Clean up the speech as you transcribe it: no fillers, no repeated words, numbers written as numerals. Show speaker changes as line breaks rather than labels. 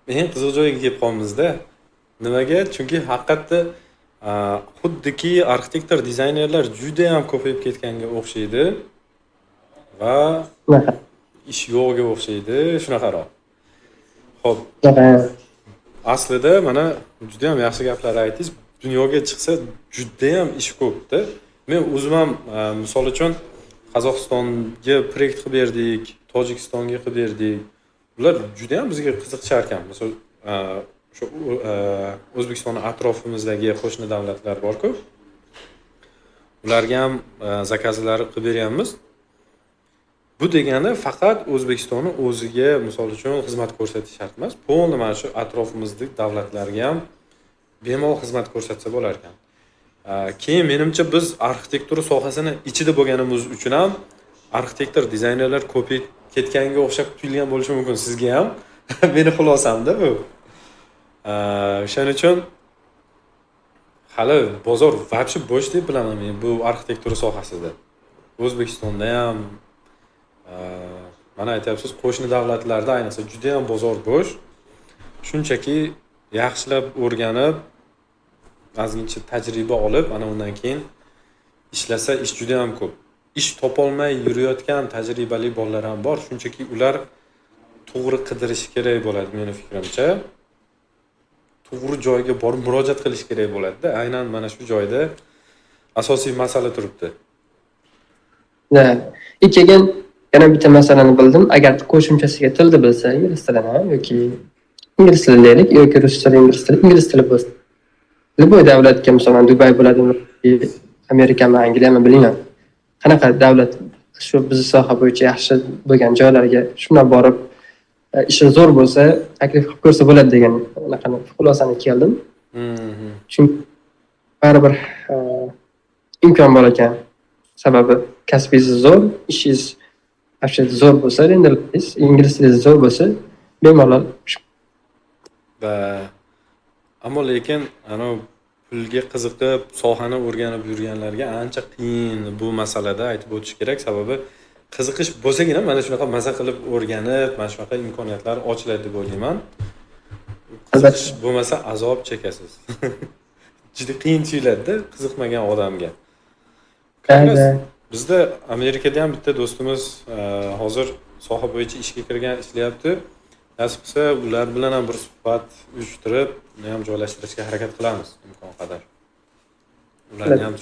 Eng qiziq joyiga kelib qolibmizda. Nimaga? Chunki haqiqatda xuddiki arxitektor, dizaynerlar judayam ko'payib ketganga o'xshaydi va
Shunaqa.
ish yo'qga o'xshaydi, shunaqaroq. Xo'p,
Shunaqa.
aslida mana judayam yaxshi gaplar aytdingiz. Dunyoga chiqsa, judayam ish ko'pda. Men o'zim ham, misol uchun, Qozog'istonga proyekt qilib berdik, Tojikistonga qilib berdik. Ular judayam bizga qiziqishar ekan. Misol, o'sha O'zbekistonni atrofimizdagi qo'shni davlatlar borku, ularga ham заказ lar qilib beryapmiz. Bu degani faqat O'zbekistonni o'ziga, misol uchun, xizmat ko'rsatish shart emas, полный mana shu atrofimizdagi davlatlarga ham bemalol xizmat ko'rsatsa bo'lar ekan. Keyin, menimcha, biz arxitektura sohasini ichida bo'lganimiz uchun ham arxitektor, dizaynerlar ko'payib ketganga o'xshab tuyulgan bo'lishi mumkin sizga ham. Meni xulosamda bu. O'shaning uchun hali bozor вообще bo'sh deb bilaman men bu arxitektura sohasida. O'zbekistonda ham, mana aytyapsiz, qo'shni davlatlarda ayniqsa judayam bozor bo'sh. Shunchaki yaxshilab o'rganib, ozgincha tajriba olib, ana undan keyin ishlasa, ish judayam ko'p. Ish topolmay yurayotgan tajribali bolalar ham bor, shunchaki ular to'g'ri qidirishi kerak bo'ladi, meni fikrimcha. To'g'ri joyga borib murojaat qilish kerak bo'ladida. Aynan mana shu joyda asosiy masala turibdi.
Да. И keyin yana bitta masalani bildim. Agar qo'shimchasiga tilni bilsa, ingliz tilini yoki ingliz tili deylik, yoki rus tili, ingliz tili, ingliz tili bo'lsa, любой davlatga, masalan, Dubay bo'ladimi, Amerikami, Angliyami, bilmayman. Qanaqa davlat, shu bizni soha bo'yicha yaxshi bo'lgan joylarga shundan borib, ishi zo'r bo'lsa, taklif qilib ko'rsa bo'ladi degan anaqani, xulosani keldim. Chunki baribir imkon bor ekan. Sababi kasbingiz zo'r, ishingiz вообще zo'r bo'lsa, ingliz tilingiz zo'r bo'lsa, bemalol.
Va ammo lekin anavi pulga qiziqib sohani o'rganib yurganlarga ancha qiyin bu masalada, aytib o'tish kerak. Sababi qiziqish bo'lsagina mana shunaqa maza qilib o'rganib, mana shunaqa imkoniyatlar ochiladi deb o'ylayman. Qiziqish bo'lmasa, azob chekasiz, juda qiyin tuyuladida qiziqmagan odamga. Как раз bizda Amerikada ham bitta do'stimiz hozir soha bo'yicha ishga kirgan, ishlayapti. Nasib qilsa, ular bilan ham bir suhbat uyushtirib, uni ham joylashtirishga harakat qilamiz imkon qadar. Ularni ham.